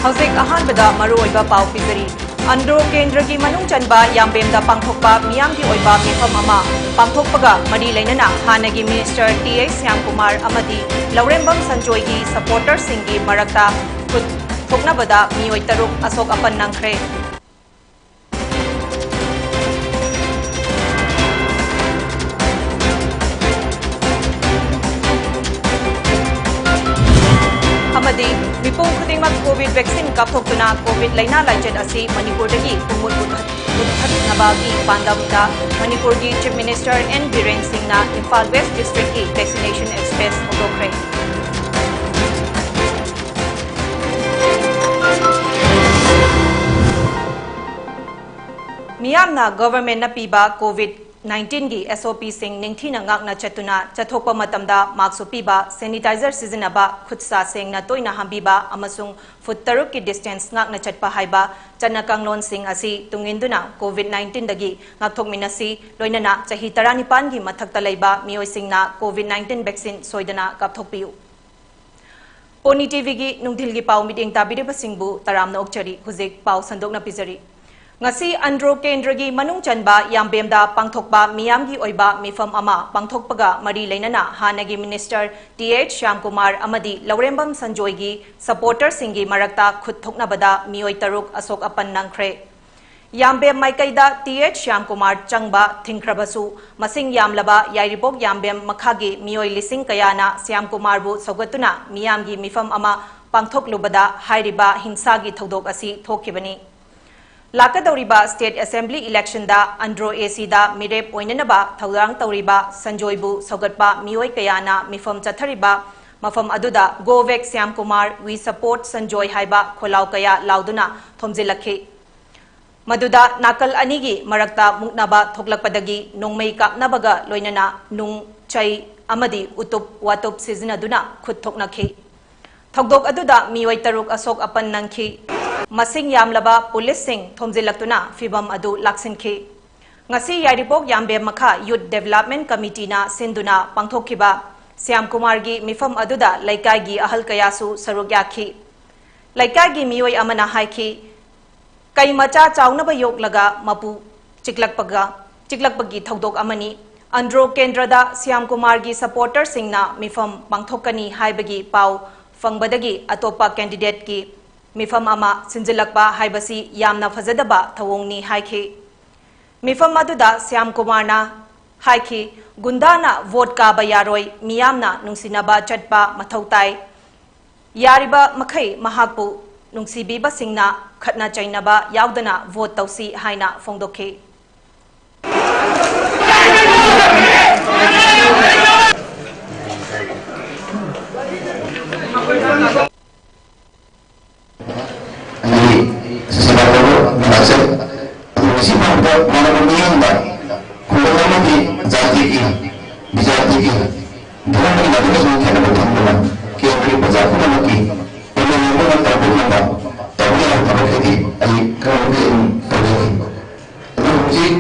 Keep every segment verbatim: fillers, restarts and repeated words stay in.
ꯍꯧꯖꯤꯛ ꯑꯍꯥꯟꯕꯗ ꯃꯔꯨꯑꯣꯏꯕ ꯄꯥꯎ ꯄꯤꯖꯔꯤ꯫ ꯑꯟꯗ꯭ꯔꯣ ꯀꯦꯟꯗ꯭ꯔꯒꯤ ꯃꯅꯨꯡ ꯆꯟꯕ ꯌꯥꯝꯕꯦꯝꯗ ꯄꯥꯡꯊꯣꯛꯄ ꯃꯤꯌꯥꯝꯒꯤ ꯑꯣꯏꯕ ꯃꯤꯐꯝ ꯑꯃ ꯄꯥꯡꯊꯣꯛꯄꯒ ꯃꯔꯤ ꯂꯩꯅꯅ ꯍꯥꯟꯅꯒꯤ ꯃꯤꯅꯤꯁꯇꯔ ꯇꯤ ꯑꯩꯆ ꯁ꯭ꯌꯥꯝꯀꯨꯃꯥꯔ ꯑꯃꯗꯤ ꯂꯧꯔꯦꯝꯕꯝ ꯁꯟꯖꯣꯏꯒꯤ ꯁꯄꯣꯔꯇꯔꯁꯤꯡꯒꯤ ꯃꯔꯛꯇ ꯈꯨꯠ ꯊꯣꯛꯅꯕꯗ ꯃꯤꯑꯣꯏ ꯇꯔꯨꯛ ꯑꯁꯣꯛ ꯑꯄꯟ ꯅꯪꯈ꯭ꯔꯦ꯫ ꯑꯃꯗꯤ ꯃꯤꯄꯨꯝ ꯈꯨꯗꯤꯡꯃꯛ ꯀꯣꯚꯤꯗ ꯚꯦꯛꯁꯤꯟ ꯀꯥꯞꯊꯣꯛꯇꯨꯅ ꯀꯣꯚꯤꯗ ꯂꯩꯅꯥ ꯂꯥꯏꯆꯠ ꯑꯁꯤ ꯃꯅꯤꯄꯨꯔꯗꯒꯤ ꯄꯨꯡꯃꯨꯠ ꯃꯨꯠꯊꯠ-, ꯃꯨꯠꯊꯠꯅꯕꯒꯤ ꯄꯥꯟꯗꯝꯗ ꯃꯅꯤꯄꯨꯔꯒꯤ ꯆꯤꯐ ꯃꯤꯅꯤꯁꯇꯔ ꯑꯦꯟ ꯕꯤꯔꯦꯟ ꯁꯤꯡꯅ ꯏꯝꯐꯥꯜ ꯋꯦꯁ ꯗꯤꯁꯇ꯭ꯔꯤꯛꯀꯤ ꯚꯦꯛꯁꯤꯅꯦꯁꯟ ꯑꯦꯛꯁꯄ꯭ꯔꯦꯁ ꯍꯧꯗꯣꯛꯈ꯭ꯔꯦ꯫ ꯃꯤꯌꯥꯝꯅ ꯒꯚꯔꯟꯃꯦꯟꯠꯅ ꯄꯤꯕ ꯀꯣꯚꯤꯗ ꯅꯥꯏꯟꯇꯤꯟꯒꯤ ꯑꯦꯁ ꯑꯣ ꯄꯤꯁꯤꯡ ꯅꯤꯡꯊꯤꯅ ꯉꯥꯛꯅ ꯆꯠꯇꯨꯅ ꯆꯠꯊꯣꯛꯄ ꯃꯇꯝꯗ ꯃꯥꯛꯁ ꯎꯞꯄꯤꯕ, ꯁꯦꯅꯤꯇꯥꯏꯖꯔ ꯁꯤꯖꯤꯟꯅꯕ, ꯈꯨꯠ ꯁꯥ ꯁꯦꯡꯅ ꯇꯣꯏꯅ ꯍꯥꯝꯕꯤꯕ ꯑꯃꯁꯨꯡ ꯐꯨꯠ ꯇꯔꯨꯛꯀꯤ ꯗꯤꯁꯇꯦꯟꯁ ꯉꯥꯛꯅ ꯆꯠꯄ ꯍꯥꯏꯕ ꯆꯠꯅ ꯀꯥꯡꯂꯣꯟꯁꯤꯡ ꯑꯁꯤ ꯇꯨꯡꯏꯟꯗꯨꯅ ꯀꯣꯚꯤꯗ ꯅꯥꯏꯟꯇꯤꯟꯗꯒꯤ ꯉꯥꯛꯊꯣꯛꯃꯤꯟꯅꯁꯤ, ꯂꯣꯏꯅꯅ ꯆꯍꯤ ꯇꯔꯥꯅꯤꯄꯥꯟꯒꯤ ꯃꯊꯛꯇ ꯂꯩꯕ ꯃꯤꯑꯣꯏꯁꯤꯡꯅ ꯀꯣꯚꯤꯗ ꯅꯥꯏꯟꯇꯤꯟ ꯚꯦꯛꯁꯤꯟ ꯁꯣꯏꯗꯅ ꯀꯥꯞꯊꯣꯛꯄꯤꯌꯨ꯫ ꯄꯣꯅꯤ ꯇꯤꯚꯤꯒꯤ ꯅꯨꯡꯊꯤꯜꯒꯤ ꯄꯥꯎ ꯃꯤꯠꯌꯦꯡ ꯇꯥꯕꯤꯔꯤꯕꯁꯤꯡꯕꯨ ꯇꯔꯥꯝꯅ ꯑꯣꯛꯆꯔꯤ꯫ ꯍꯧꯖꯤꯛ ꯄꯥꯎ ꯁꯟꯗꯣꯛꯅ ꯄꯤꯖꯔꯤ꯫ ꯉꯁꯤ ꯑꯟꯗ꯭ꯔꯣ ꯀꯦꯟꯗ꯭ꯔꯒꯤ ꯃꯅꯨꯡ ꯆꯟꯕ ꯌꯥꯝꯕꯦꯝꯗ ꯄꯥꯡꯊꯣꯛꯄ ꯃꯤꯌꯥꯝꯒꯤ ꯑꯣꯏꯕ ꯃꯤꯐꯝ ꯑꯃ ꯄꯥꯡꯊꯣꯛꯄꯒ ꯃꯔꯤ ꯂꯩꯅꯅ ꯍꯥꯟꯅꯒꯤ ꯃꯤꯅꯤꯁꯇꯔ ꯇꯤ ꯑꯩꯆ ꯁ꯭ꯌꯥꯝꯀꯨꯃꯥꯔ ꯑꯃꯗꯤ ꯂꯧꯔꯦꯝꯕꯝ ꯁꯟꯖꯣꯏꯒꯤ ꯁꯄꯣꯔꯇꯔꯁꯤꯡꯒꯤ ꯃꯔꯛꯇ ꯈꯨꯠ ꯊꯣꯛꯅꯕꯗ ꯃꯤꯑꯣꯏ ꯇꯔꯨꯛ ꯑꯁꯣꯛ ꯑꯄꯟ ꯅꯪꯈ꯭ꯔꯦ꯫ ꯌꯥꯝꯕꯦꯝ ꯃꯥꯏꯀꯩꯗ ꯇꯤ ꯑꯩꯆ ꯁ꯭ꯌꯥꯝꯀꯨꯃꯥꯔ ꯆꯪꯕ ꯊꯤꯡꯈ꯭ꯔꯕꯁꯨ, ꯃꯁꯤꯡ ꯌꯥꯝꯂꯕ ꯌꯥꯏꯔꯤꯄꯣꯛ ꯌꯥꯝꯕꯦꯝ ꯃꯈꯥꯒꯤ ꯃꯤꯑꯣꯏ ꯂꯤꯁꯤꯡ ꯀꯌꯥꯅ ꯁ꯭ꯌꯥꯝꯀꯨꯃꯥꯔꯕꯨ ꯁꯧꯒꯠꯇꯨꯅ ꯃꯤꯌꯥꯝꯒꯤ ꯃꯤꯐꯝ ꯑꯃ ꯄꯥꯡꯊꯣꯛꯂꯨꯕꯗ ꯍꯥꯏꯔꯤꯕ ꯍꯤꯡꯁꯥꯒꯤ ꯊꯧꯗꯣꯛ ꯑꯁꯤ ꯊꯣꯛꯈꯤꯕꯅꯤ꯫ ꯂꯥꯛꯀꯗꯧꯔꯤꯕ ꯁ꯭ꯇꯦꯠ ꯑꯦꯁꯦꯝꯕ꯭ꯂꯤ ꯏꯂꯦꯛꯁꯟꯗ ꯑꯟꯗ꯭ꯔꯣ ꯑꯦ ꯁꯤꯗ ꯃꯤꯔꯦꯞ ꯑꯣꯏꯅꯅꯕ ꯊꯧꯔꯥꯡ ꯇꯧꯔꯤꯕ ꯁꯟꯖꯣꯏꯕꯨ ꯁꯧꯒꯠꯄ ꯃꯤꯑꯣꯏ ꯀꯌꯥꯅ ꯃꯤꯐꯝ ꯆꯠꯊꯔꯤꯕ ꯃꯐꯝ ꯑꯗꯨꯗ "Go back Shyamkumar, we support Sanjoy" ꯍꯥꯏꯕ ꯈꯣꯜꯂꯥꯎ ꯀꯌꯥ ꯂꯥꯎꯗꯨꯅ ꯊꯣꯝꯖꯤꯜꯂꯛꯈꯤ꯫ ꯃꯗꯨꯗ ꯅꯥꯀꯜ ꯑꯅꯤꯒꯤ ꯃꯔꯛꯇ ꯃꯨꯛꯅꯕ ꯊꯣꯛꯂꯛꯄꯗꯒꯤ ꯅꯣꯡꯃꯩ ꯀꯥꯞꯅꯕꯒ ꯂꯣꯏꯅꯅ ꯅꯨꯡ, ꯆꯩ ꯑꯃꯗꯤ ꯎꯇꯨꯞ ꯋꯥꯇꯨꯞ ꯁꯤꯖꯤꯟꯅꯗꯨꯅ ꯈꯨꯠ ꯊꯣꯛꯅꯈꯤ꯫ ꯊꯧꯗꯣꯛ ꯑꯗꯨꯗ ꯃꯤꯑꯣꯏ ꯇꯔꯨꯛ ꯑꯁꯣꯛ ꯑꯄꯟ ꯅꯪꯈꯤ꯫ ꯃꯁꯤꯡ ꯌꯥꯝꯂꯕ ꯄꯨꯂꯤꯁꯁꯤꯡ ꯊꯣꯝꯖꯤꯜꯂꯛꯇꯨꯅ ꯐꯤꯚꯝ ꯑꯗꯨ ꯂꯥꯛꯁꯤꯟꯈꯤ꯫ ꯉꯁꯤ ꯌꯥꯏꯔꯤꯄꯣꯛ ꯌꯥꯝꯕꯦꯝ ꯃꯈꯥ ꯌꯨꯠ ꯗꯦꯕꯂꯞꯃꯦꯟꯠ ꯀꯃꯤꯇꯤꯅ ꯁꯤꯟꯗꯨꯅ ꯄꯥꯡꯊꯣꯛꯈꯤꯕ ꯁ꯭ꯌꯥꯝꯀꯨꯃꯥꯔꯒꯤ ꯃꯤꯐꯝ ꯑꯗꯨꯗ ꯂꯩꯀꯥꯏꯒꯤ ꯑꯍꯜ ꯀꯌꯥꯁꯨ ꯁꯔꯨꯛ ꯌꯥꯈꯤ꯫ ꯂꯩꯀꯥꯏꯒꯤ ꯃꯤꯑꯣꯏ ꯑꯃꯅ ꯍꯥꯏꯈꯤ, ꯀꯩ ꯃꯆꯥ ꯆꯥꯎꯅꯕ ꯌꯣꯛꯂꯒ ꯃꯄꯨ ꯆꯤꯛꯂꯛꯄꯒ, ꯆꯤꯛꯂꯛꯄꯒꯤ ꯊꯧꯗꯣꯛ ꯑꯃꯅꯤ꯫ ꯑꯟꯗ꯭ꯔꯣ ꯀꯦꯟꯗ꯭ꯔꯗ ꯁ꯭ꯌꯥꯝ ꯀꯨꯃꯥꯔꯒꯤ supporterꯁꯤꯡꯅ ꯃꯤꯐꯝ ꯄꯥꯡꯊꯣꯛꯀꯅꯤ ꯍꯥꯏꯕꯒꯤ ꯄꯥꯎ ꯐꯪꯕꯗꯒꯤ ꯑꯇꯣꯞꯄ candidateꯀꯤ ꯃꯤꯐꯝ ꯑꯃ ꯁꯤꯟꯖꯤꯜꯂꯛꯄ ꯍꯥꯏꯕꯁꯤ ꯌꯥꯝꯅ ꯐꯖꯗꯕ ꯊꯧꯑꯣꯡꯅꯤ ꯍꯥꯏꯈꯤ꯫ ꯃꯤꯐꯝ ꯑꯗꯨꯗ ꯁ꯭ꯌꯥꯝ ꯀꯨꯃꯥꯔꯅ ꯍꯥꯏꯈꯤ, ꯒꯨꯟꯗꯥꯅ vote ꯀꯥꯕ ꯌꯥꯔꯣꯏ, ꯃꯤꯌꯥꯝꯅ ꯅꯨꯡꯁꯤꯅꯕ ꯆꯠꯄ ꯃꯊꯧ ꯇꯥꯏ꯫ ꯌꯥꯔꯤꯕ ꯃꯈꯩ ꯃꯍꯥꯛꯄꯨ ꯅꯨꯡꯁꯤꯕꯤꯕꯁꯤꯡꯅ ꯈꯠꯅ ꯆꯩꯅꯕ ꯌꯥꯎꯗꯅ vote ꯇꯧꯁꯤ ꯍꯥꯏꯅ ꯐꯣꯡꯗꯣꯛꯈꯤ꯫ ꯑꯩ ꯁꯁꯤꯀꯥꯟꯇꯕꯨ ꯃꯅꯥꯛꯁꯦ ꯑꯗꯨ ꯉꯁꯤ ꯐꯥꯎꯕꯗ ꯃꯥꯟꯅꯕ ꯃꯤꯌꯥꯝꯗ ꯈꯨꯡꯒꯪ ꯑꯃꯗꯤ ꯖꯥꯇꯤꯒꯤ, ꯕꯤꯖꯥꯇꯤꯒꯤ, ꯙꯔꯃꯒꯤ ꯃꯗꯨꯅꯁꯨ ꯈꯦꯠꯅꯕ ꯊꯝꯗꯅ ꯀꯦꯟꯗ꯭ꯔꯒꯤ ꯄ꯭ꯔꯖꯥ ꯄꯨꯝꯅꯃꯛꯀꯤ ꯄꯨꯝꯅꯃꯛꯅ ꯇꯧꯕ ꯉꯝꯕ ꯇꯧꯕ ꯌꯥꯕ ꯊꯕꯛ ꯍꯥꯏꯗꯤ ꯑꯩ ꯀꯔꯝꯕ ꯑꯗꯨꯝ ꯇꯧꯖꯈꯤ꯫ ꯑꯗꯨ ꯍꯧꯖꯤꯛ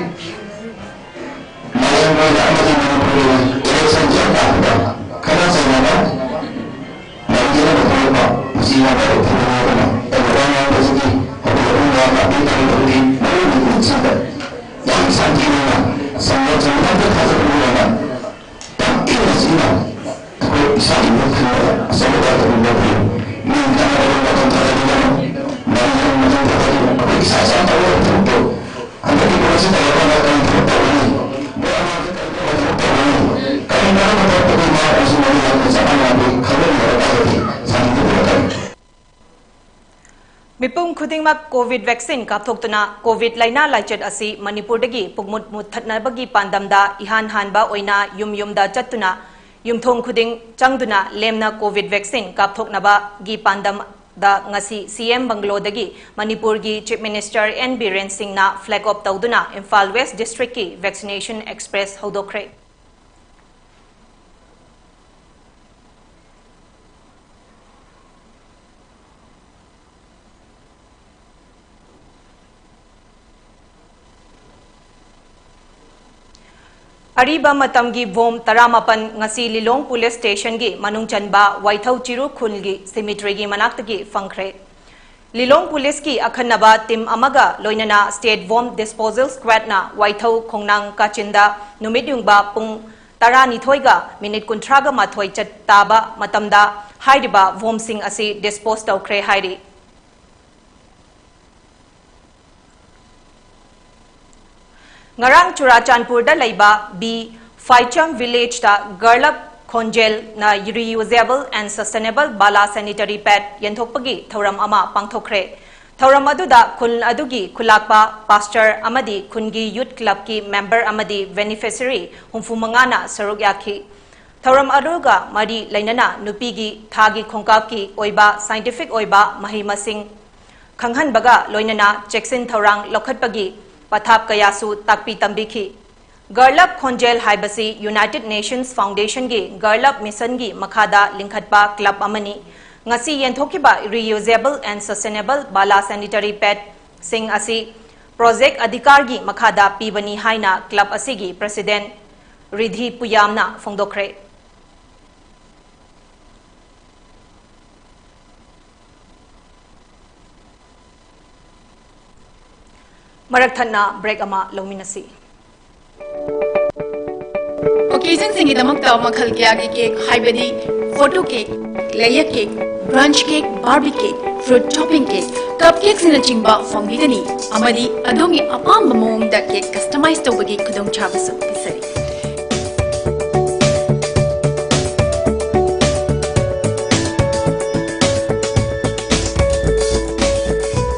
ꯃꯥꯂꯦꯝꯒꯤ ꯑꯣꯏꯅ ꯑꯃꯗꯤ ꯃꯅꯤꯄꯨꯔꯒꯤ ꯑꯣꯏꯅ electionꯁꯦ ꯂꯥꯛꯄꯗ ꯈꯠꯅ ꯆꯩꯅꯕ, ꯃꯔꯤ ꯂꯩꯅꯕ ꯊꯣꯛꯂꯛꯄ, ꯃꯁꯤ ꯌꯥꯝꯅ ꯊꯤꯡꯅꯤꯡꯉꯥꯏ ꯑꯣꯏꯅ ꯑꯩꯅ ꯋꯥ ꯉꯥꯡꯕꯁꯤꯒꯤ ꯍꯧꯒꯠꯂꯛꯄ ꯃꯌꯥꯝꯅ ꯑꯄꯤꯛꯄ ꯃꯇꯝꯒꯤ ꯃꯔꯨꯑꯣꯏꯕ ꯅꯨꯃꯤꯠꯁꯤꯡꯗ ꯌꯥꯝ ꯁꯥꯟꯇꯤ ꯑꯣꯏꯅ ꯁꯪꯒ ꯁꯪꯒ ꯊꯥꯖꯕ ꯑꯣꯏꯅ ꯌꯥꯝ ꯏꯪꯅ ꯆꯤꯛꯅ ꯑꯩꯈꯣꯏ ꯏꯁꯥꯒꯤ ꯏꯃꯨꯡ ꯈꯟꯕꯗ ꯑꯆꯧꯕ ꯗꯥꯏꯇ ꯑꯃ ꯂꯧꯕꯤꯌꯨ꯫ ꯃꯤ ꯈꯟꯅꯕ ꯃꯇꯝ ꯊꯥꯗꯕꯤꯒꯅꯨ꯫ ꯃꯔꯤ ꯂꯩꯅꯕ ꯃꯇꯝ ꯊꯥꯗꯕꯤꯌꯨ꯫ ꯑꯩꯈꯣꯏ ꯏꯁꯥ ꯏꯁꯥꯅ ꯇꯧꯒꯗꯕ ꯊꯕꯛꯇꯣ ꯍꯟꯗꯛꯀꯤ ꯊꯕꯛꯁꯤ ꯇꯧꯔꯀꯥꯟꯗ ꯀꯔꯤ ꯊꯕꯛ ꯇꯧꯒꯅꯤ? ꯃꯣꯏ ꯑꯉꯥꯡꯁꯤ ꯀꯔꯤ ꯊꯕꯛ ꯇꯧꯒꯅꯤ? ꯀꯔꯤ ꯀꯔꯝꯕ ꯊꯕꯛ ꯇꯧꯒꯅꯤ? ꯃꯍꯥꯛ ꯑꯁꯤ ꯃꯔꯤ ꯂꯩꯅꯕ ꯆꯞ ꯃꯥꯟꯅꯕ ꯈꯪꯍꯟꯕ ꯇꯥꯔꯒꯗꯤ ꯁꯥꯟꯇꯤꯗ ꯄꯨꯔꯛꯀꯅꯤ꯫ ꯃꯤꯄꯨꯝ ꯈꯨꯗꯤꯡꯃꯛ COVID vaccine ꯀꯥꯞꯊꯣꯛꯇꯨꯅ COVID ꯂꯥꯏꯅꯥ ꯂꯥꯏꯆꯠ ꯑꯁꯤ ꯃꯅꯤꯄꯨꯔꯗꯒꯤ ꯄꯨꯡꯃꯨꯠ ꯃꯨꯠꯊꯠꯅꯕꯒꯤ ꯄꯥꯟꯗꯝꯗ ꯏꯍꯥꯟ ꯍꯥꯟꯕ ꯑꯣꯏꯅ ꯌꯨꯝ ꯌꯨꯝꯗ ꯆꯠꯇꯨꯅ ꯌꯨꯝꯊꯣꯡ ꯈꯨꯗꯤꯡ ꯆꯪꯗꯨꯅ ꯂꯦꯝꯅ COVID vaccine ꯀꯥꯞꯊꯣꯛꯅꯕꯒꯤ ꯄꯥꯟꯗꯝꯗ ꯉꯁꯤ CM ꯕꯪꯒꯂꯣꯗꯒꯤ ꯃꯅꯤꯄꯨꯔꯒꯤ Chief Minister N ꯕꯤꯔꯦꯟ ꯁꯤꯡꯅ flag off ꯇꯧꯗꯨꯅ ꯏꯝꯐꯥꯜ West Districtꯀꯤ Vaccination Express ꯍꯧꯗꯣꯛꯈ꯭ꯔꯦ꯫ ꯑꯔꯤꯕ ꯃꯇꯝꯒꯤ ꯕꯣꯝ ꯇꯔꯥꯃꯥꯄꯟ ꯉꯁꯤ ꯂꯤꯂꯣꯡ ꯄꯨꯂꯤꯁ ꯁ꯭ꯇꯦꯁꯟꯒꯤ ꯃꯅꯨꯡ ꯆꯟꯕ ꯋꯥꯏꯊꯧ ꯆꯤꯔꯨ ꯈꯨꯜꯒꯤ cemeteryꯒꯤ ꯃꯅꯥꯛꯇꯒꯤ ꯐꯪꯈ꯭ꯔꯦ꯫ ꯂꯤꯂꯣꯡ ꯄꯨꯂꯤꯁꯀꯤ ꯑꯈꯟꯅꯕ ꯇꯤꯝ ꯑꯃꯒ ꯂꯣꯏꯅꯅ ꯁ꯭ꯇꯦꯠ ꯕꯣꯝ ꯗꯤꯁꯄꯣꯖꯦꯜ ꯁ꯭ꯀ꯭ꯋꯥꯗꯅ ꯋꯥꯏꯊꯧ ꯈꯣꯡꯅꯥꯡ ꯀꯥꯆꯤꯟꯗ ꯅꯨꯃꯤꯠ ꯌꯨꯡꯕ ꯄꯨꯡ ꯇꯔꯥꯅꯤꯊꯣꯏꯒ ꯃꯤꯅꯤꯠ ꯀꯨꯟꯊ꯭ꯔꯥꯒ ꯃꯥꯊꯣꯏ ꯆꯠ ꯇꯥꯕ ꯃꯇꯝꯗ ꯍꯥꯏꯔꯤꯕ ꯕꯣꯝꯁꯤꯡ ꯑꯁꯤ ꯗꯤꯁꯄꯣꯖ ꯇꯧꯈ꯭ꯔꯦ ꯍꯥꯏꯔꯤ꯫ ꯉꯔꯥꯡ ꯆꯨꯔꯥꯆꯥꯟꯄꯨꯔꯗ ꯂꯩꯕ ꯕꯤ ꯐꯥꯏꯆꯝ ꯚꯤꯂꯦꯖꯇ ꯒꯔꯂꯞ ꯈꯣꯟꯖꯦꯜꯅ reusable and sustainable ꯕꯥꯂꯥ ꯁꯦꯅꯤꯇꯔꯤ ꯄꯦꯗ ꯌꯦꯟꯊꯣꯛꯄꯒꯤ ꯊꯧꯔꯝ ꯑꯃ ꯄꯥꯡꯊꯣꯛꯈ꯭ꯔꯦ꯫ ꯊꯧꯔꯝ ꯑꯗꯨꯗ ꯈꯨꯜ ꯑꯗꯨꯒꯤ ꯈꯨꯂꯥꯛꯄ, ꯄꯥꯁꯇꯔ ꯑꯃꯗꯤ ꯈꯨꯟꯒꯤ ꯌꯨꯊ ꯀ꯭ꯂꯕꯀꯤ ꯃꯦꯝꯕꯔ ꯑꯃꯗꯤ ꯕꯦꯅꯤꯐꯤꯁꯔꯤ ꯍꯨꯝꯐꯨ ꯃꯉꯥꯅ ꯁꯔꯨꯛ ꯌꯥꯈꯤ꯫ ꯊꯧꯔꯝ ꯑꯗꯨꯒ ꯃꯔꯤ ꯂꯩꯅꯅ ꯅꯨꯄꯤꯒꯤ ꯊꯥꯒꯤ ꯈꯣꯡꯀꯥꯞꯀꯤ ꯑꯣꯏꯕ ꯁꯥꯏꯟꯇꯤꯐꯤꯛ ꯑꯣꯏꯕ ꯃꯍꯩ ꯃꯁꯤꯡ ꯈꯪꯍꯟꯕꯒ ꯂꯣꯏꯅꯅ ꯆꯦꯛꯁꯤꯟ ꯊꯧꯔꯥꯡ ꯂꯧꯈꯠꯄꯒꯤ ꯄꯊꯥꯞ ꯀꯌꯥꯁꯨ ꯇꯥꯛꯄꯤ ꯇꯝꯕꯤꯈꯤ꯫ ꯒꯔꯂꯞ ꯈꯣꯟꯖꯦꯜ ꯍꯥꯏꯕꯁꯤ ꯌꯨꯅꯥꯏꯇꯦꯗ ꯅꯦꯁꯟꯁ ꯐꯥꯎꯟꯗꯦꯁꯟꯒꯤ ꯒꯔꯂꯞ ꯃꯤꯁꯟꯒꯤ ꯃꯈꯥꯗ ꯂꯤꯡꯈꯠꯄ ꯀ꯭ꯂꯕ ꯑꯃꯅꯤ꯫ ꯉꯁꯤ ꯌꯦꯟꯊꯣꯛꯈꯤꯕ reusable and sustainable ꯕꯥꯂꯥ ꯁꯦꯅꯤꯇꯔꯤ ꯄꯦꯗꯁꯤꯡ ꯑꯁꯤ ꯄ꯭ꯔꯣꯖꯦꯛ ꯑꯙꯤꯀꯥꯔꯒꯤ ꯃꯈꯥꯗ ꯄꯤꯕꯅꯤ ꯍꯥꯏꯅ ꯀ꯭ꯂꯕ ꯑꯁꯤꯒꯤ ꯄ꯭ꯔꯁꯤꯗꯦꯟ ꯔꯤꯙꯤ ꯄꯨꯌꯥꯝꯅ ꯐꯣꯡꯗꯣꯛꯈ꯭ꯔꯦ꯫ ꯃꯔꯛ ꯊꯠꯅ ꯕ꯭ꯔꯦꯛ ꯑꯃ ꯂꯧꯃꯤꯟꯅꯁꯤ꯫ ꯑꯣꯀꯦꯖꯟꯁꯤꯡꯒꯤꯗꯃꯛꯇ ꯃꯈꯜ ꯀꯌꯥꯒꯤ ꯀꯦꯛ, ꯍꯥꯏꯕꯗꯤ photo cake, layer cake, brunch cake, Barbie cake, fruit chopping cake, cup ꯀꯦꯛꯁꯤꯡꯅꯆꯤꯡꯕ ꯐꯪꯕꯤꯒꯅꯤ, ꯑꯃꯗꯤ ꯑꯗꯣꯝꯒꯤ ꯑꯄꯥꯝꯕ ꯃꯑꯣꯡꯗ ꯀꯦꯛ ꯀꯁꯇꯃꯥꯏꯖ ꯇꯧꯕꯒꯤ ꯈꯨꯗꯣꯡꯆꯥꯕꯁꯨ ꯄꯤꯖꯔꯤ꯫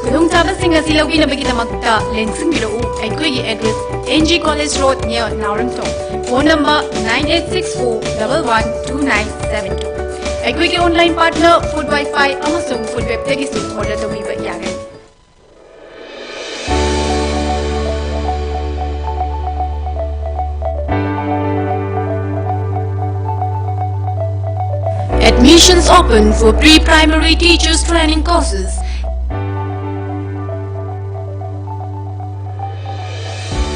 ꯈꯨꯗꯣꯡꯆꯥꯕꯁꯤꯡ ꯑꯁꯤ ꯂꯧꯕꯤꯅꯕꯒꯤꯗꯃꯛꯇ ꯂꯦꯡꯁꯤꯟꯕꯤꯔꯛꯎ꯫ ꯑꯩꯈꯣꯏꯒꯤ address, N G College Road, near Naoremthong. Phone number nine eight six four double one two nine seven two꯫ ꯑꯩꯈꯣꯏꯒꯤ ꯑꯣꯟꯂꯥꯏꯟ ꯄꯥꯔꯠꯅꯔ ꯐꯨꯗ ꯋꯥꯏꯐꯥꯏ ꯑꯃꯁꯨꯡ ꯐꯨꯗ ꯋꯦꯕꯇꯒꯤꯁꯨ ꯑꯣꯔꯗꯔ ꯇꯧꯕꯤꯕ ꯌꯥꯒꯅꯤ꯫ Admissions open for pre-primary teachers training courses.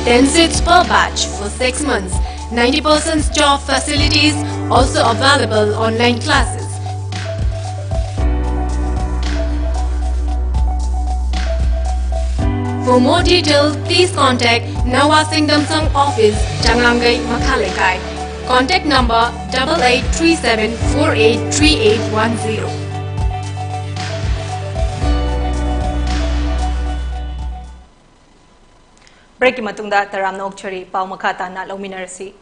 Ten seats per batch for six months. Ninety percent job facilities, also available online classes. For more details, please contact Nawa Singdamsang office, Changangai, Makha Lekai. Contact number double eight three seven four eight three eight one zero. Break ꯀꯤ ꯃꯇꯨꯡꯗ ꯇꯔꯥꯝꯅ ꯑꯣꯛꯆꯔꯤ꯫ ꯄꯥꯎ ꯃꯈꯥ ꯇꯥꯅ ꯂꯧꯃꯤꯟꯅꯔꯁꯤ꯫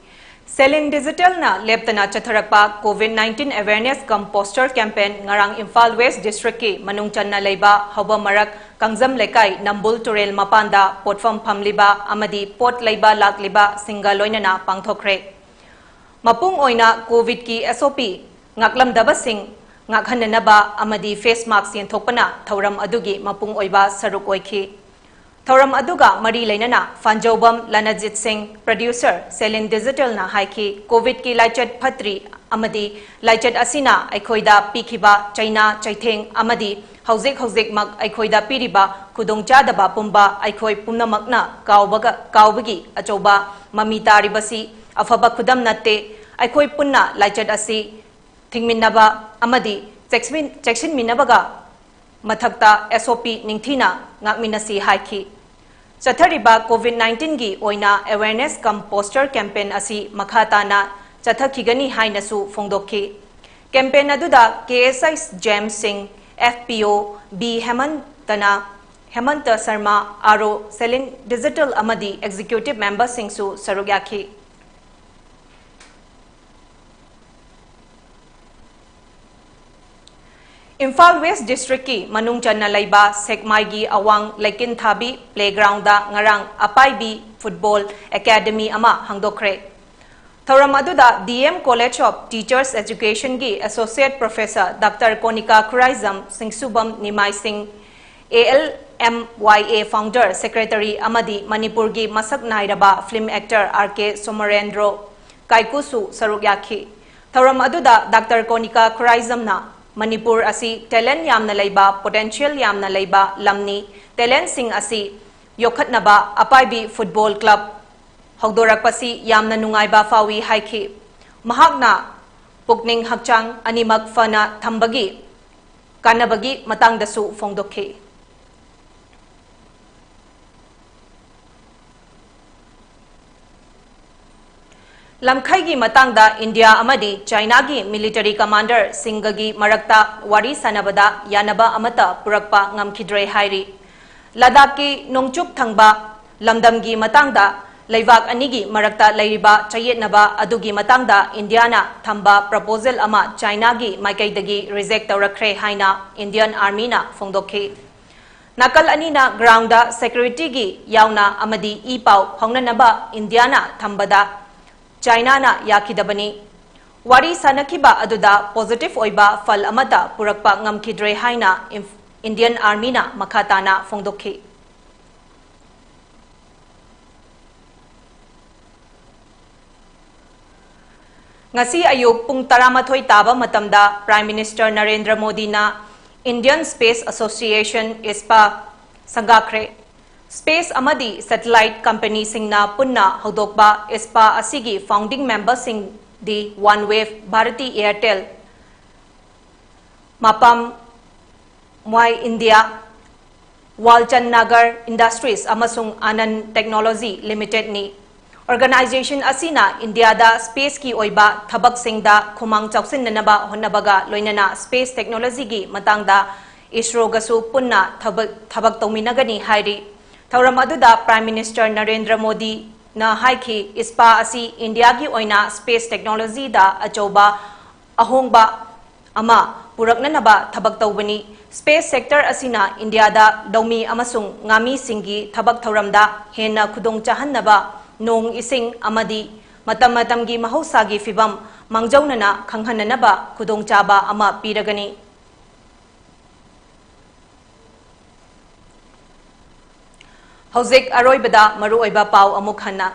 ꯁꯦꯂꯤꯟ ꯗꯤꯖꯤꯇꯦꯜꯅ ꯂꯦꯞꯇꯅ ꯆꯠꯊꯔꯛꯄ COVID nineteen awareness cum poster campaign ꯉꯔꯥꯡ Imphal west ꯗꯤꯁꯇ꯭ꯔꯤꯛꯀꯤ ꯃꯅꯨꯡ ꯆꯟꯅ ꯂꯩꯕ ꯍꯧꯕ ꯃꯔꯛ ꯀꯥꯡꯖꯝ ꯂꯩꯀꯥꯏ ꯅꯝꯕꯨꯜ ꯇꯨꯔꯦꯜ ꯃꯄꯥꯟꯗ ꯄꯣꯠꯐꯝ ꯐꯝꯂꯤꯕ ꯑꯃꯗꯤ ꯄꯣꯠ ꯂꯩꯕ ꯂꯥꯛꯂꯤꯕꯁꯤꯡꯒ ꯂꯣꯏꯅꯅ ꯄꯥꯡꯊꯣꯛꯈ꯭ꯔꯦ꯫ ꯃꯄꯨꯡ ꯑꯣꯏꯅ COVID ꯀꯤ SOP ꯉꯥꯛꯂꯝꯗꯕꯁꯤꯡ ꯉꯥꯛꯍꯟꯅꯅꯕ ꯑꯃꯗꯤ face mask ꯌꯦꯟꯊꯣꯛꯄꯅ ꯊꯧꯔꯝ ꯑꯗꯨꯒꯤ ꯃꯄꯨꯡ ꯑꯣꯏꯕ ꯁꯔꯨꯛ ꯑꯣꯏꯈꯤ꯫ ꯊꯧꯔꯝ ꯑꯗꯨꯒ ꯃꯔꯤ ꯂꯩꯅꯅ ꯐꯥꯟꯖꯧꯕꯝ ꯂꯅꯖꯤꯠ ꯁꯤꯡ, producer ꯁꯦꯂꯤꯟ ꯗꯤꯖꯤꯇꯦꯜꯅ ꯍꯥꯏꯈꯤ, COVID ꯀꯤ ꯂꯥꯏꯆꯠ ꯐꯠꯇ꯭ꯔꯤ ꯑꯃꯗꯤ ꯂꯥꯏꯆꯠ ꯑꯁꯤꯅ ꯑꯩꯈꯣꯏꯗ ꯄꯤꯈꯤꯕ ꯆꯩꯅꯥ ꯆꯩꯊꯦꯡ ꯑꯃꯗꯤ ꯍꯧꯖꯤꯛ ꯍꯧꯖꯤꯛꯃꯛ ꯑꯩꯈꯣꯏꯗ ꯄꯤꯔꯤꯕ ꯈꯨꯗꯣꯡꯆꯥꯗꯕ ꯄꯨꯝꯕ ꯑꯩꯈꯣꯏ ꯄꯨꯝꯅꯃꯛꯅ ꯀꯥꯎꯕꯒ, ꯀꯥꯎꯕꯒꯤ ꯑꯆꯧꯕ ꯃꯃꯤ ꯇꯥꯔꯤꯕꯁꯤ ꯑꯐꯕ ꯈꯨꯗꯝ ꯅꯠꯇꯦ꯫ ꯑꯩꯈꯣꯏ ꯄꯨꯟꯅ ꯂꯥꯏꯆꯠ ꯑꯁꯤ ꯊꯤꯡꯃꯤꯟꯅꯕ ꯑꯃꯗꯤ ꯆꯦꯛꯁꯤꯟ-, ꯆꯦꯛꯁꯤꯟꯃꯤꯟꯅꯕꯒ ꯃꯊꯛꯇ SOP ꯅꯤꯡꯊꯤꯅ ꯉꯥꯛꯃꯤꯟꯅꯁꯤ ꯍꯥꯏꯈꯤ꯫ ꯆꯠꯊꯔꯤꯕ COVID nineteen ꯒꯤ ꯑꯣꯏꯅ awareness cum poster campaign ꯑꯁꯤ ꯃꯈꯥ ꯇꯥꯅ ꯆꯠꯊꯈꯤꯒꯅꯤ ꯍꯥꯏꯅꯁꯨ ꯐꯣꯡꯗꯣꯛꯈꯤ꯫ Campaign ꯑꯗꯨꯗ KSI James Singh, FPO B ꯍꯦꯃꯟꯇꯅ, ꯍꯦꯃꯟꯇ ꯁꯔꯃ, RO ꯁꯦꯂꯤꯟ ꯗꯤꯖꯤꯇꯦꯜ ꯑꯃꯗꯤ executive member ꯁꯤꯡꯁꯨ ꯁꯔꯨꯛ ꯌꯥꯈꯤ꯫ ꯏꯝꯐꯥꯜ ꯋꯦꯁ ꯗꯤꯁꯇ꯭ꯔꯤꯛꯀꯤ ꯃꯅꯨꯡ ꯆꯟꯅ ꯂꯩꯕ ꯁꯦꯛꯃꯥꯏꯒꯤ ꯑꯋꯥꯡ ꯂꯩꯀꯤꯟꯊꯥꯕꯤ playground ꯗ ꯉꯔꯥꯡ ꯑꯄꯥꯏꯕꯤ football academy ꯑꯃ ꯍꯥꯡꯗꯣꯛꯈ꯭ꯔꯦ꯫ ꯊꯧꯔꯝ ꯑꯗꯨꯗ DM College of Teachers Education ꯒꯤ Associate Professor Doctor ꯀꯣꯅꯤꯀꯥ ꯈꯨꯔꯥꯏꯖꯝ, ꯁꯤꯡꯁꯨꯕꯝ ꯅꯤꯃꯥꯏ ꯁꯤꯡ, ALMYA founder, secretary ꯑꯃꯗꯤ ꯃꯅꯤꯄꯨꯔꯒꯤ ꯃꯁꯛ ꯅꯥꯏꯔꯕ film actor RK ꯁꯣꯃꯔꯦꯟꯗ꯭ꯔꯣ ꯀꯥꯏꯀꯨꯁꯨ ꯁꯔꯨꯛ ꯌꯥꯈꯤ꯫ ꯊꯧꯔꯝ ꯑꯗꯨꯗ Doctor ꯀꯣꯅꯤꯀꯥ ꯈꯨꯔꯥꯏꯖꯝꯅ ꯃꯅꯤꯄꯨꯔ ꯑꯁꯤ talent ꯌꯥꯝꯅ ꯂꯩꯕ, potential ꯌꯥꯝꯅ ꯂꯩꯕ ꯂꯝꯅꯤ, talent ꯁꯤꯡ ꯑꯁꯤ ꯌꯣꯛꯈꯠꯅꯕ ꯑꯄꯥꯏꯕꯤ football club ꯍꯧꯗꯣꯔꯛꯄꯁꯤ ꯌꯥꯝꯅ ꯅꯨꯡꯉꯥꯏꯕ ꯐꯥꯎꯏ ꯍꯥꯏꯈꯤ꯫ ꯃꯍꯥꯛꯅ ꯄꯨꯛꯅꯤꯡ ꯍꯛꯆꯥꯡ ꯑꯅꯤꯃꯛ ꯐꯅ ꯊꯝꯕꯒꯤ ꯀꯥꯟꯅꯕꯒꯤ ꯃꯇꯥꯡꯗꯁꯨ ꯐꯣꯡꯗꯣꯛꯈꯤ꯫ ꯂꯝꯈꯩꯒꯤ ꯃꯇꯥꯡꯗ ꯏꯟꯗꯤꯌꯥ ꯑꯃꯗꯤ ꯆꯥꯏꯅꯥꯒꯤ ꯃꯤꯂꯤꯇꯔꯤ ꯀꯃꯥꯟꯗꯔꯁꯤꯡꯒꯒꯤ ꯃꯔꯛꯇ ꯋꯥꯔꯤ ꯁꯥꯟꯅꯕꯗ ꯌꯥꯅꯕ ꯑꯃꯠꯇ ꯄꯨꯔꯛꯄ ꯉꯝꯈꯤꯗ꯭ꯔꯦ ꯍꯥꯏꯔꯤ꯫ ꯂꯗꯥꯈꯀꯤ ꯅꯣꯡꯆꯨꯞ ꯊꯪꯕ ꯂꯝꯗꯝꯒꯤ ꯃꯇꯥꯡꯗ ꯂꯩꯕꯥꯛ ꯑꯅꯤꯒꯤ ꯃꯔꯛꯇ ꯂꯩꯔꯤꯕ ꯆꯌꯦꯠꯅꯕ ꯑꯗꯨꯒꯤ ꯃꯇꯥꯡꯗ ꯏꯟꯗꯤꯌꯥꯅ ꯊꯝꯕ ꯄ꯭ꯔꯄꯣꯖꯦꯜ ꯑꯃ ꯆꯥꯏꯅꯥꯒꯤ ꯃꯥꯏꯀꯩꯗꯒꯤ ꯔꯤꯖꯦꯛ ꯇꯧꯔꯛꯈ꯭ꯔꯦ ꯍꯥꯏꯅ ꯏꯟꯗꯤꯌꯟ ꯑꯥꯔꯃꯤꯅ ꯐꯣꯡꯗꯣꯛꯈꯤ꯫ ꯅꯥꯀꯜ ꯑꯅꯤꯅ ꯒ꯭ꯔꯥꯎꯟꯗ ꯁꯦꯀ꯭ꯌꯨꯔꯤꯇꯤꯒꯤ ꯌꯥꯎꯅ ꯑꯃꯗꯤ ꯏ ꯄꯥꯎ ꯐꯥꯎꯅꯅꯕ ꯏꯟꯗꯤꯌꯥꯅ ꯊꯝꯕꯗ ꯆꯥꯏꯅꯥꯅ ꯌꯥꯈꯤꯗꯕꯅꯤ꯫ ꯋꯥꯔꯤ ꯁꯥꯅꯈꯤꯕ ꯑꯗꯨꯗ ꯄꯣꯖꯤꯇꯤꯚ ꯑꯣꯏꯕ ꯐꯜ ꯑꯃꯠꯇ ꯄꯨꯔꯛꯄ ꯉꯝꯈꯤꯗ꯭ꯔꯦ ꯍꯥꯏꯅ ꯏꯝꯐ-, ꯏꯟꯗꯤꯌꯟ ꯑꯥꯔꯃꯤꯅ ꯃꯈꯥ ꯇꯥꯅ ꯐꯣꯡꯗꯣꯛꯈꯤ꯫ ꯉꯁꯤ ꯑꯌꯨꯛ ꯄꯨꯡ ꯇꯔꯥꯃꯥꯊꯣꯏ ꯇꯥꯕ ꯃꯇꯝꯗ ꯄ꯭ꯔꯥꯏꯝ ꯃꯤꯅꯤꯁꯇꯔ ꯅꯔꯦꯟꯗ꯭ꯔ ꯃꯣꯗꯤꯅ ꯏꯟꯗꯤꯌꯟ ꯁ꯭ꯄꯦꯁ ꯑꯦꯁꯣꯁꯤꯌꯦꯁꯟ, ꯏꯁꯄꯥ, ꯁꯪꯒꯥꯈ꯭ꯔꯦ꯫ ꯁ꯭ꯄꯦꯁ ꯑꯃꯗꯤ ꯁꯦꯇꯦꯂꯥꯏꯠ ꯀꯝꯄꯦꯅꯤꯁꯤꯡꯅ ꯄꯨꯟꯅ ꯍꯧꯗꯣꯛꯄ ꯏꯁꯄꯥ ꯑꯁꯤꯒꯤ ꯐꯥꯎꯟꯗꯤꯡ ꯃꯦꯝꯕꯔꯁꯤꯡꯗꯤ OneWeb, Bharti Airtel, ꯃꯄꯥꯝ ꯃ꯭ꯋꯥꯏ India, ꯋꯥꯜꯆꯟ Nagar industries ꯑꯃꯁꯨꯡ ꯑꯥꯅꯟ ꯇꯦꯛꯅꯣꯂꯣꯖꯤ ꯂꯤꯃꯤꯇꯦꯗꯅꯤ꯫ ꯑꯣꯔꯒꯅꯥꯏꯖꯦꯁꯟ ꯑꯁꯤꯅ ꯏꯟꯗꯤꯌꯥꯗ ꯁ꯭ꯄꯦꯁꯀꯤ ꯑꯣꯏꯕ ꯊꯕꯛꯁꯤꯡꯗ ꯈꯨꯃꯥꯡ ꯆꯥꯎꯁꯤꯟꯅꯅꯕ ꯍꯣꯠꯅꯕꯒ ꯂꯣꯏꯅꯅ ꯁ꯭ꯄꯦꯁ ꯇꯦꯛꯅꯣꯂꯣꯖꯤꯒꯤ ꯃꯇꯥꯡꯗ ꯏꯁꯔꯣꯒꯁꯨ ꯄꯨꯟꯅ ꯊꯕꯛ, ꯊꯕꯛ ꯇꯧꯃꯤꯟꯅꯒꯅꯤ ꯍꯥꯏꯔꯤ꯫ ꯊꯧꯔꯝ ꯑꯗꯨꯗ ꯄ꯭ꯔꯥꯏꯝ ꯃꯤꯅꯤꯁꯇꯔ ꯅꯔꯦꯟꯗ꯭ꯔ ꯃꯣꯗꯤꯅ ꯍꯥꯏꯈꯤ, ꯏꯁꯄꯥ ꯑꯁꯤ ꯏꯟꯗꯤꯌꯥꯒꯤ ꯑꯣꯏꯅ ꯁ꯭ꯄꯦꯁ ꯇꯦꯛꯅꯣꯂꯣꯖꯤꯗ ꯑꯆꯧꯕ ꯑꯍꯣꯡꯕ ꯑꯃ ꯄꯨꯔꯛꯅꯅꯕ ꯊꯕꯛ ꯇꯧꯕꯅꯤ꯫ ꯁ꯭ꯄꯦꯁ ꯁꯦꯛꯇꯔ ꯑꯁꯤꯅ ꯏꯟꯗꯤꯌꯥꯗ ꯂꯧꯃꯤ ꯑꯃꯁꯨꯡ ꯉꯥꯃꯤꯁꯤꯡꯒꯤ ꯊꯕꯛ ꯊꯧꯔꯝꯗ ꯍꯦꯟꯅ ꯈꯨꯗꯣꯡ ꯆꯥꯍꯟꯅꯕ, ꯅꯣꯡ ꯏꯁꯤꯡ ꯑꯃꯗꯤ ꯃꯇꯝ ꯃꯇꯝꯒꯤ ꯃꯍꯧꯁꯥꯒꯤ ꯐꯤꯕꯝ ꯃꯥꯡꯖꯧꯅꯅ ꯈꯪꯍꯟꯅꯅꯕ ꯈꯨꯗꯣꯡꯆꯥꯕ ꯑꯃ ꯄꯤꯔꯒꯅꯤ꯫ ꯍꯧꯖꯤꯛ ꯑꯔꯣꯏꯕꯗ ꯃꯔꯨꯑꯣꯏꯕ ꯄꯥꯎ ꯑꯃꯨꯛ ꯍꯟꯅ꯫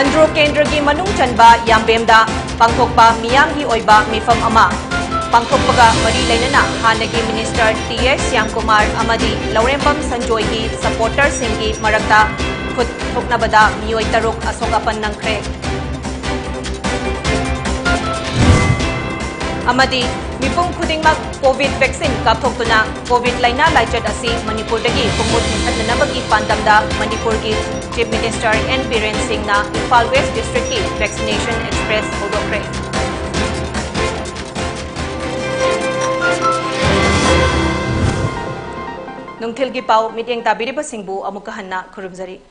ꯑꯟꯗ꯭ꯔꯣ ꯀꯦꯟꯗ꯭ꯔꯒꯤ ꯃꯅꯨꯡ ꯆꯟꯕ ꯌꯥꯝꯕꯦꯝꯗ ꯄꯥꯡꯊꯣꯛꯄ ꯃꯤꯌꯥꯝꯒꯤ ꯑꯣꯏꯕ ꯃꯤꯐꯝ ꯑꯃ ꯄꯥꯡꯊꯣꯛꯄꯒ ꯃꯔꯤ ꯂꯩꯅꯅ ꯍꯥꯟꯅꯒꯤ ꯃꯤꯅꯤꯁꯇꯔ ꯇꯤ ꯑꯦꯁ ꯁ꯭ꯌꯥꯝꯀꯨꯃꯥꯔ ꯑꯃꯗꯤ ꯂꯧꯔꯦꯝꯕꯝ ꯁꯟꯖꯣꯏꯒꯤ ꯁꯄꯣꯔꯇꯔꯁꯤꯡꯒꯤ ꯃꯔꯛꯇ ꯈꯨꯠ ꯊꯣꯛꯅꯕꯗ ꯃꯤꯑꯣꯏ ꯇꯔꯨꯛ ꯑꯁꯣꯛ ꯑꯄꯟ ꯅꯪꯈ꯭ꯔꯦ꯫ ꯑꯃꯗꯤ ꯃꯤꯄꯨꯝ ꯈꯨꯗꯤꯡꯃꯛ COVID vaccine ꯀꯥꯞꯊꯣꯛꯇꯨꯅ COVID ꯂꯥꯏꯅꯥ ꯂꯥꯏꯆꯠ ꯑꯁꯤ ꯃꯅꯤꯄꯨꯔꯗꯒꯤ ꯄꯨꯡꯃꯨꯠ ꯃꯨꯊꯠꯅꯅꯕꯒꯤ ꯄꯥꯟꯗꯝꯗ ꯃꯅꯤꯄꯨꯔꯒꯤ Chief Minister N ꯕꯤꯔꯦꯟ ꯁꯤꯡꯅ ꯏꯝꯐꯥꯜ West District ꯀꯤ Vaccination Express ꯍꯧꯗꯣꯛꯈ꯭ꯔꯦ꯫ ꯅꯨꯡꯊꯤꯜꯒꯤ ꯄꯥꯎ ꯃꯤꯠꯌꯦꯡ ꯇꯥꯕꯤꯔꯤꯕꯁꯤꯡꯕꯨ ꯑꯃꯨꯛꯀ ꯍꯟꯅ ꯈꯨꯔꯨꯝꯖꯔꯤ꯫